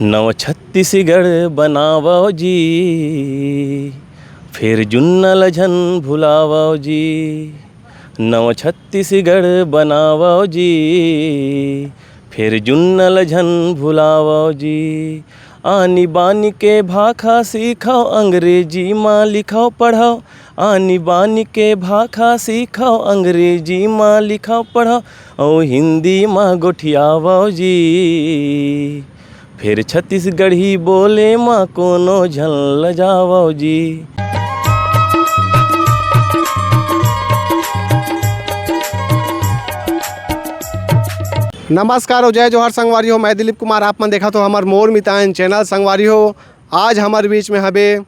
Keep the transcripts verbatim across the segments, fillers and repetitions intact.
नव छत्तीसगढ़ बनावव जी, फेर जुन्ना ल झन भुलावव जी। नव छत्तीसगढ़ बनावव जी, फेर जुन्ना ल झन भुलावव जी। आनी बानी के भाखा सीखव, अंग्रेजी म लिखव पढ़व। आनी बानी के भाखा सीखव, अंग्रेजी म लिखव पढ़व, अउ हिंदी म गोठियावव जी। फेर छत्तीसगढ़ी बोले म कोनो झन लजावव जी। नमस्कार अउ जय जोहार संगवारी हो, मैं दिलीप कुमार, आप मन देखत हो हमर मोर मितान चैनल। संगवारी हो, आज हमर बीच में हबे,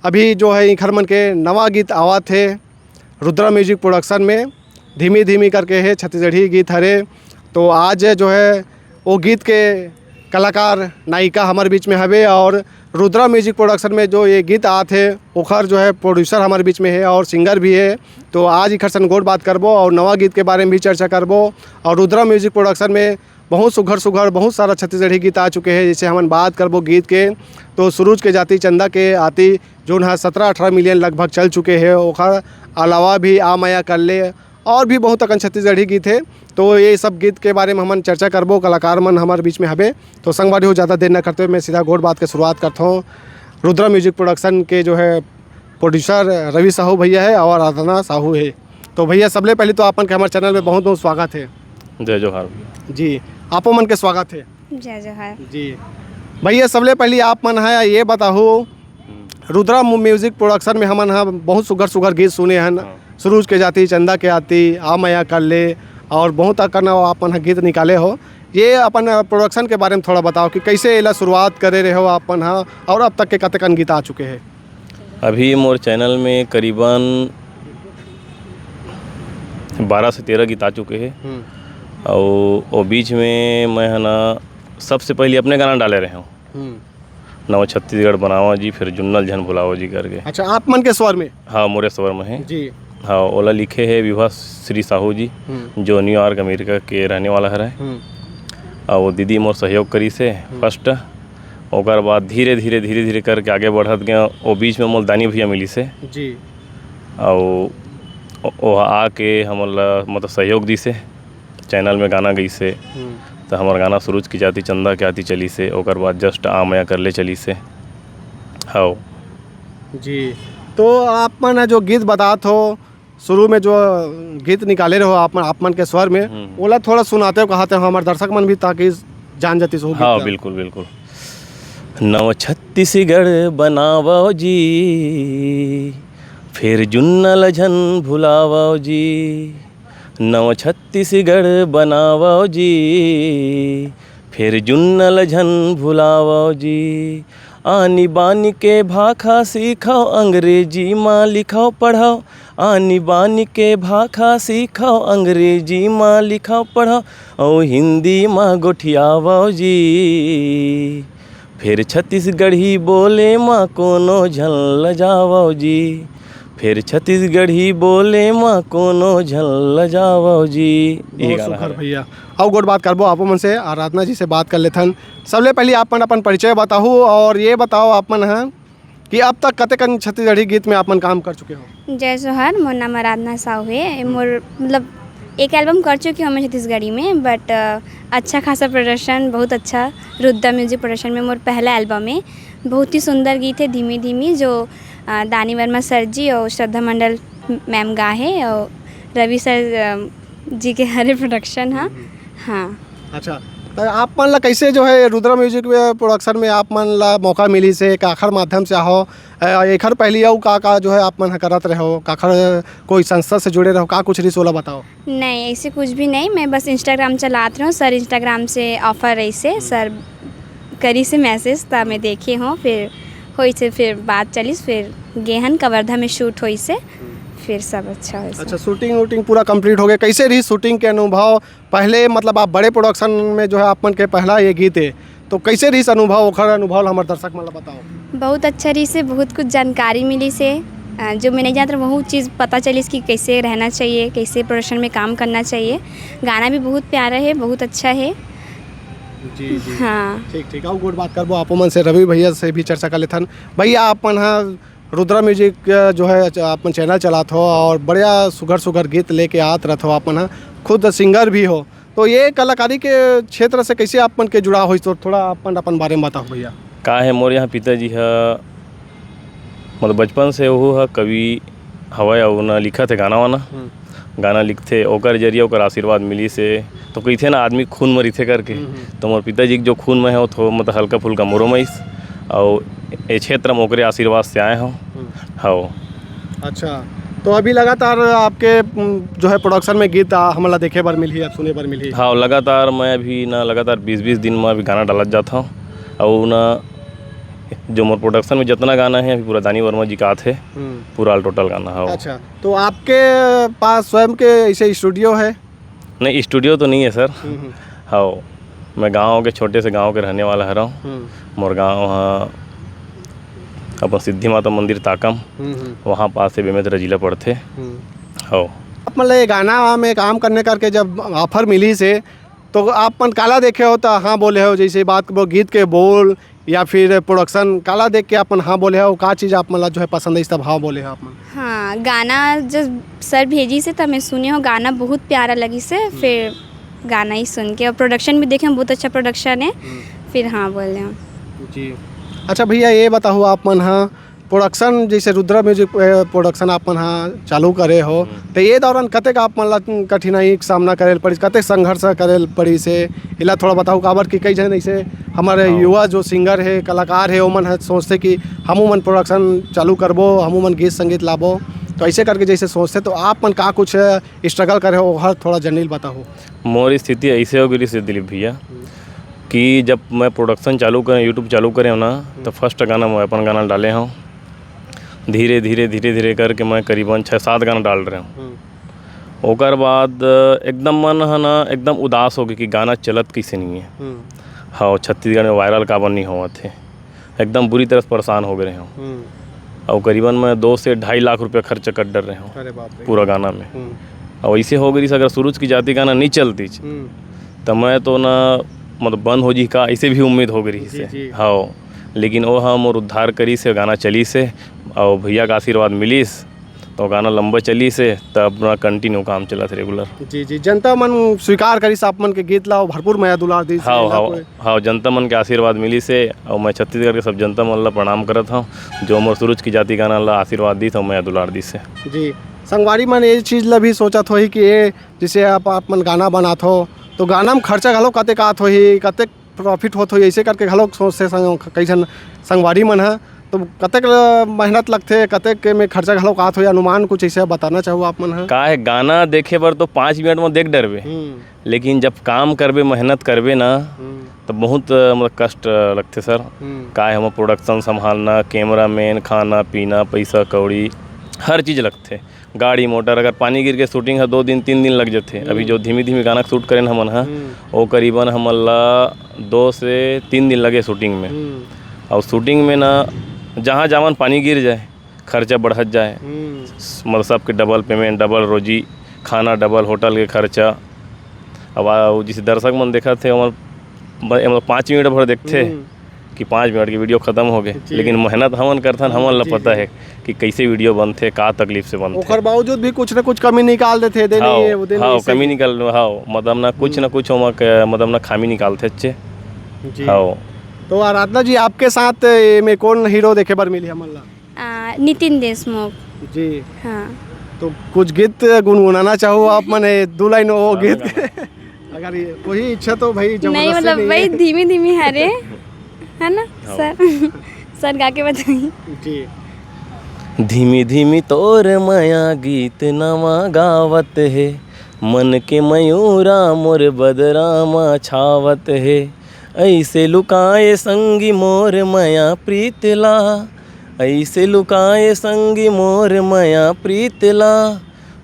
अभी जो है इंखर मन के नवा गीत आवत हे रुद्रा म्यूजिक प्रोडक्शन में, धीमी धीमी करके हे छत्तीसगढ़ी गीत हरे। तो आज जो है वो गीत के कलाकार नायिका हमर बीच में हवे और रुद्रा म्यूजिक प्रोडक्शन में जो ये गीत आत हे ओखर जो है प्रोड्यूसर हमर बीच में हे और सिंगर भी हे। तो आज इखर सन गोठ बात करबो और नवा गीत के बारे में भी चर्चा करबो। और रुद्रा म्यूजिक प्रोडक्शन में बहुत सुघर सुघर बहुत सारा छत्तीसगढ़ी गीत आ चुके हैं। जैसे हमन बात करबो गीत के, तो सूरज के जाति चंदा के आती, जोन ह सत्रह अठारह मिलियन लगभग चल चुके हैं। ओखर अलावा भी आ मया कर ले और भी बहुत अकन छत्तीसगढ़ी गीत है। तो ये सब गीत के बारे में हमन चर्चा करबो, कलाकार मन हमारे बीच में हबे। तो संगवारी हो, ज़्यादा देर न करते हुए मैं सीधा गोठ बात के शुरुआत करता हूँ। रुद्रा म्यूजिक प्रोडक्शन के जो है प्रोड्यूसर रवि साहू भैया है और आराधना साहू है। तो भैया, सबले पहले तो आप मन के हमारे चैनल में बहुत बहुत स्वागत है। जय जोहार भैया। जी, आपो मन के स्वागत है। जय जोहार। जी भैया, सबले पहले आप मन है ये बताओ, हम्म। रुद्रा मु-, म्यूजिक प्रोडक्शन में हमन ह बहुत सुघर सुघर गीत सुने हन। हाँ। सूरज के जाति, चंदा के आती, आ मया कर ले और बहुत अकन आप मन ह गीत निकाले हो। ये अपन प्रोडक्शन के बारे में थोड़ा बताओ कि कैसे एला शुरुआत करे रहे हो आप मन ह और अब तक के कतेकन गीत आ चुके हैं? अभी मोर चैनल में करीबन बारह से तेरह गीत आ चुके हैं। हम्म। अउ ओ बीच में मैं ह ना सबसे पहले अपने गाना डाले रहे हूँ, हम्म। नवा छत्तीसगढ़ बनावा जी, फिर जुन्ना ल झन भुलावा जी करके। अच्छा, आप मन के स्वर में? हाँ, मोरे स्वर में है। जी। हाँ, ओला लिखे है विभा श्री साहू जी, हम्म। जो न्यूयॉर्क अमेरिका के रहने वाला हरे। हम्म। और वो दीदी मोर सहयोग करी से हम्म। फर्स्ट, ओकर बाद धीरे धीरे धीरे धीरे करके आगे बढ़त गया। वो बीच में मोल दानी भैया मिली से। जी। और ओ, ओ आके हमन ला मतलब सहयोग दी से, चैनल में गाना गई से। हम्म। तो हमार गाना सूरज की जाति चंदा के आती चली से, ओकर बाद जस्ट आ मया कर ले चली से। हाँ। जी, तो आप मन जो गीत बतात हो, शुरू में जो गीत निकाले रहो आप मन, आप मन के स्वर में, हम्म। ओला थोड़ा सुनाते हो, कहते हो हमारे दर्शक मन भी, ताकि जान जाती सो गीत हाँ, का। बिल्कुल, बिल्कुल। नव छत्तीसगढ़ बनावव जी, फेर जुन्ना ल झन भुलावव जी। नव छत्तीसगढ़ बनावव जी, फेर जुन्ना ल झन भुलावव जी। आनी बानी के भाखा सीखव, अंग्रेजी म लिखव पढ़व। आनी बानी के भाखा सीखव, अंग्रेजी म लिखव पढ़व, अउ हिंदी म गोठियावव जी। फेर छत्तीसगढ़ी बोले म कोनो झन लजावव जी। फेर छत्तीसगढ़ी बोले म कोनो झन लजावव जी। इही बहुत गाना सुघर हरे। भैया। अउ गोठ बात करबो आपो मन से, आराधना जी से बात कर लेथन। सबले पहले आप मन अपन परिचय बताहू और ये बताओ आप मन ह कि अब तक कतेकन छत्तीसगढ़ी गीत में आप मन काम कर चुके हो? जय जोहार, मोर नाम आराधना साहू हे। हम्म। मोर मतलब एक एल्बम कर चुकी हूँ मैं छत्तीसगढ़ी में, but, अ, अच्छा खासा प्रदर्शन, बहुत अच्छा रुद्रा म्यूजिक प्रोडक्शन में मोर पहला एल्बम है। बहुत ही सुंदर गीत है धीमी धीमी, जो, अ, दानी वर्मा सर जी और श्रद्धा मंडल मैम गा है और रवि सर, अ, जी के हरे प्रोडक्शन हा। हम्म। हाँ। अच्छा, तो आप मन ला कैसे जो है रुद्रा म्यूजिक में प्रोडक्शन में आप मन ला मौका मिली से, काखर माध्यम से आहो, अ, एखर पहली अउ का का जो है आप मन ह करत रहो, काखर कोई संस्था से जुड़े रहो, का कुछ रिस ओला बताओ? नहीं, ऐसे कुछ भी नहीं, मैं बस Instagram चलात रहूँ, सर Instagram से ऑफर रही से, हम्म। सर करी से मैसेज, त मैं देखे हूँ, फिर होई से, फिर बात चलिस, फिर गेहन कवर्धा में शूट होई से, हम्म। फिर सब अच्छा होई से। अच्छा, शूटिंग वूटिंग पूरा कंप्लीट हो गया, कैसे रही शूटिंग के अनुभव? पहले मतलब आप बड़े प्रोडक्शन में जो है आप मन के पहला ये गीत है, तो कैसे रही अनुभव, ओखर अनुभव ला हमर दर्शक मन ला बताओ। बहुत अच्छा रही से, बहुत कुछ जानकारी मिली से, अ, जो मैं नहीं जानत रहा, बहुत चीज़ पता चलिस कि कैसे रहना चाहिए, कैसे प्रोडक्शन में काम करना चाहिए। गाना भी बहुत प्यारा है, बहुत अच्छा है। जी, जी। हाँ। ठीक, ठीक। अउ गोठ बात करबो आप मन से, रवि भैया से भी चर्चा कर लेथन। भैया, आप मन ह रुद्रा म्यूजिक, अ, जो है, अपन चैनल चलात हो और बढ़िया सुघर सुघर गीत लेके आत रहत हो, आप मन ह खुद सिंगर भी हो, तो ये कलाकारी के क्षेत्र से कैसे आप मन के जुड़ाव होइस, तो थोड़ा अपन, अपन बारे में बताओ भैया। का है, मोर यहाँ पिताजी ह, मतलब, बचपन से वो ह कवि हवय, अउ ओना लिखत हे गाना वाना। हम्म। गाना लिखथे, ओकर जरिए ओकर आशीर्वाद मिलिस हे। तो कहिथे ना, आदमी खून म रहिथे करके। हम्म, हम्म। तो मोर पिताजी के जो खून में है, वो थो-, मतलब, हल्का फुल्का मोरो में आइस। अउ ए क्षेत्र में ओकरे आशीर्वाद से आए हव। हम्म। हव। अच्छा, तो अभी लगातार आपके, उम, जो है, प्रोडक्शन में गीत आ, हमला देखे बर मिलही, आप सुने बर मिलही? हाँ, लगातार मैं अभी ना, लगातार बीस बीस दिन में अभी गाना डालत जात हव। अउ ना, जो मोर प्रोडक्शन में जितना गाना है, अभी पूरा दानी वर्मा जी का आथे, हम्म। पूरा all total गाना है वो। अच्छा, तो आपके पास स्वयं के ऐसे स्टूडियो है? नहीं, स्टूडियो तो नहीं है सर। हम्म, हम्म। हाँ, मैं गांव के, छोटे से गांव के रहने वाला हरव। हम्म। मोर गांव ह अपन सिद्धि माता मंदिर ताकम, हम्म, हम्म। वहाँ पास से बेमेतरा जिला पड़थे। हम्म। हाँ। आप मतलब ये गाना में काम करने करके जब ऑफर मिली से, तो आप मन काला देखे हो तो हाँ बोले हो, जैसे बात वो गीत के बोल या फिर प्रोडक्शन, काला देख के अपन हाँ बोले हो, का चीज़ आप मन ला जो है पसंद है, तब हाँ बोले हो आप मन? हाँ, गाना जब सर भेजिस हे, तब मैं सुने हो, गाना बहुत प्यारा लगिस हे। हम्म। फिर गाना ही सुन के, और प्रोडक्शन भी देखे हो, बहुत अच्छा प्रोडक्शन है। हम्म। फिर हाँ बोले हो। जी। अच्छा भैया, ये बताओ, आप मन, हाँ, प्रोडक्शन, जैसे रुद्रा म्यूजिक, अ, प्रोडक्शन आप मन, हाँ, चालू करे हो, हम्म। तो ये दौरान कतेक आप मन ला कठिनाई के सामना करे ल पड़िस, कतेक संघर्ष करे ल पड़िस हे, एला थोड़ा बताओ, काबर कि कई झन ऐसे हमारे हाँ। युवा जो सिंगर है, कलाकार है, ओमन ह सोचथे कि हमू मन प्रोडक्शन चालू करबो, हमू मन गीत संगीत लाबो, तो ऐसे करके जैसे सोचथे, तो आप मन का कुछ स्ट्रगल करे हो, हर थोड़ा जनिल बताओ। मोर स्थिति ऐसे हो गई से दिलीप भैया, हम्म। कि जब मैं प्रोडक्शन चालू करें, YouTube चालू करें ना, हम्म। तो फर्स्ट गाना मैं अपन गाना डाले हूँ। धीरे धीरे, धीरे धीरे करके मैं करीबन छः सात गाना डाल रहे हूँ। हम्म। ओकर बाद एकदम मन है ना, एकदम उदास हो गए कि गाना चलत कैसे नहीं है। हम्म। हाँ, छत्तीसगढ़ में वायरल काबर नहीं होवत है, एकदम बुरी तरह से परेशान हो गए हूँ। हम्म। और करीबन मैं दो से ढाई लाख रुपया खर्च कर डर रहे हूँ अरे बाप रे। पूरा गाना में। हम्म। और ऐसे हो गई, अगर सूरज की जाति गाना नहीं चलती, हम्म। तो मैं तो ना, मतलब, बंद हो जी का, ऐसे भी उम्मीद हो गई जी, से। जी। हाँ, लेकिन वो हम और उद्धार करी से, गाना चली से, और भैया का आशीर्वाद मिली से, तो गाना लंबा चली से, तब अपना कंटिन्यू काम चलत रेगुलर। जी, जी, जनता मन स्वीकार करिस आप मन के गीत ला, भरपूर मया दुलार दिस हाँ, ला हाँ, कोई। हाँ, जनता मन के आशीर्वाद मिली से, और मैं छत्तीसगढ़ के सब जनता मन ला प्रणाम करत हूँ, जो मोर सूरज की जाति गाना ला आशीर्वाद दिस और मया दुलार दिस से। जी, संगवारी मन ये चीज़ ला भी सोचत होही कि ये जैसे आप, आप मन गाना बनात हो, तो गाना में खर्चा घलो कतेक आत होही, कतेक प्रॉफिट होत होही, ऐसे करके घलो सोचथे संग-, कई झन संगवारी मन ह। तो कतेक ल-, मेहनत लगथे, कतेक के में खर्चा घलो आत होही, अनुमान कुछ ऐसे बताना चाहो आप मन ह? का है, गाना देखे बर तो पाँच मिनट में देख डरबे, हम्म। लेकिन जब काम करबे, मेहनत करबे ना, हम्म। तो बहुत, अ, मतलब, कष्ट लगथे सर। हम्म। का है, हम प्रोडक्शन संभालना, कैमरामैन, खाना पीना, पैसा कौड़ी, हर चीज़ लगथे। गाड़ी मोटर, अगर पानी गिर के शूटिंग है, दो दिन, तीन दिन लग जाथे। अभी हम्म। जो धीमी धीमी गाना शूट करेन हमन ह, हम्म। वो करीबन हमन ला दो से तीन दिन लगे शूटिंग में। हम्म। और शूटिंग में ना, जहाँ जावन पानी गिर जाए, खर्चा बढ़त जाए। हम्म। मतलब, सबके डबल पेमेंट, डबल रोजी, खाना डबल, होटल के खर्चा। अब आ, वो जैसे दर्शक मन देखत हे, ओमन ब-, मतलब, पाँच मिनट भर देखथे हम्म। कि पाँच मिनट की वीडियो खत्म हो गए, जी। लेकिन मेहनत हमन करथन, हमन ला जी, पता जी। है कि कैसे वीडियो बनथे, का तकलीफ से बनथे। ओकर बावजूद भी कुछ ना कुछ कमी निकाल देथे, दे हाँ, नहीं है, वो दे हाँ, नहीं, कमी सही। निकाल, हाँ, मतलब ना कुछ हम्म। ना कुछ ओमा क-, मतलब ना खामी निकालथे अच्छे। जी। हाँ। तो आराधना जी, आपके साथ ए में कौन हीरो देखे बर मिली हमन ला? आ, नितिन देशमुख। जी। हाँ। तो कुछ गीत गुनगुनाना चाहो आप, मने दो लाइन वो गाना, गीत? गाना। अगर ये कोई इच्छा तो भाई, नहीं, जबरदस्ती मतलब, नहीं वही है। धीमी धीमी हरे, है ना? हाँ। सर, सर गा के बताइए। जी। धीमी धीमी तोर मया गीत नवा गावत हे, मन के मयूरा मोर बदरा मा छावत हे। ऐसे लुकाए संगी मोर मया प्रीत ला, ऐसे लुकाए संगी मोर मया प्रीत ला,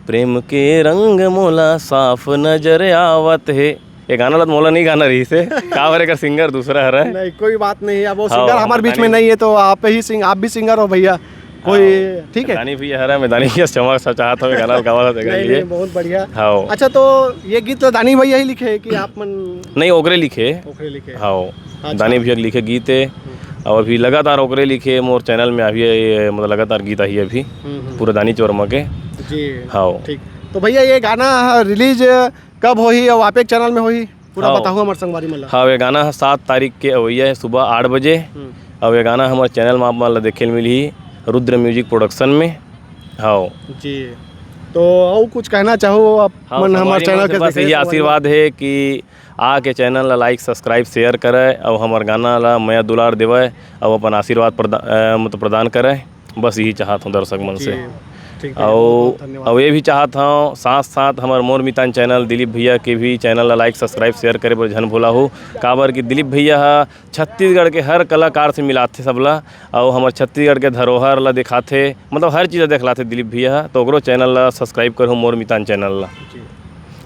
प्रेम के रंग मोला साफ नजर आवत हे। ये गाना ला तो मोला नहीं गाना रही से, काबर एकर सिंगर दूसरा हरे। नहीं, कोई बात नहीं, अब वो हाँ, सिंगर हमारे बीच में नहीं है, तो आप ही सिंग-, आप भी सिंगर हो भैया, कोई, ठीक है? दानी भैया हरा, मैं दानी भैया से क्षमा सा चाहत हूँ, गाना गावा था, नहीं, लिए। नहीं, बहुत बढ़िया। हाँ। अच्छा, तो ये गीत तो दानी भैया ही लिखे कि आप मन? नहीं, ओकरे लिखे। ओकरे लिखे। हाँ। अच्छा। दानी भैया के लिखे गीत है। हम्म। और अभी लगातार ओकरे लिखे, मोर चैनल में अभी ये, मतलब, लगातार गीत आई अभी। हम्म, हम्म। पूरा दानी वर्मा के। जी। हाँ। ठीक। तो भैया, ये गाना रिलीज कब होही और आप एक चैनल में होही? पूरा हाँ। बताहू हमर संगवारी मन ला। हाँ, ये गाना ह सात तारीख के अवइया है सुबह आठ बजे। हम्म। अब ये गाना हमर चैनल में आप मन ला देखे ल मिलही, रुद्र म्यूजिक प्रोडक्शन में। हाँ। जी, तो अउ कुछ कहना चाहो आप हाँ, मन हमर संगवारी चैनल मन से के बस देखे यही संगवारी मन? आशीर्वाद है कि आके चैनल ला लाइक, सब्सक्राइब, शेयर करे और हमर गाना ला मया दुलार देवे और अपन आशीर्वाद प्रदा-, अ, मतलब प्रदान करे। बस यही चाहत हूँ दर्शक मन से। जी, ठीक है, अउ, बहुत बहुत धन्यवाद। अउ ये भी चाहत हूँ, साथ साथ हमर मोर मितान चैनल, दिलीप भैया के भी चैनल ला लाइक, सब्सक्राइब, शेयर करे बर झन भूला हो। काबर कि दिलीप भैया ह छत्तीसगढ़ के हर कलाकार से मिलाथे सबला, अउ हमर छत्तीसगढ़ के धरोहर ला दिखाथे, मतलब हर चीज़ ला दिखलाथे दिलीप भैया ह। तो ओकरो चैनल ला सब्सक्राइब करहु, मोर मितान चैनल ला। जी।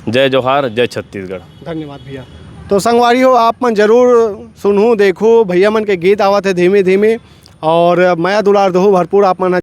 जय जोहार, जय छत्तीसगढ़। धन्यवाद भैया। तो संगवारी हो, आप मन जरूर सुनहु, देखहु, भैया मन के गीत आवत है धीमे धीमे, और मया दुलार दहू भरपूर आप मन ह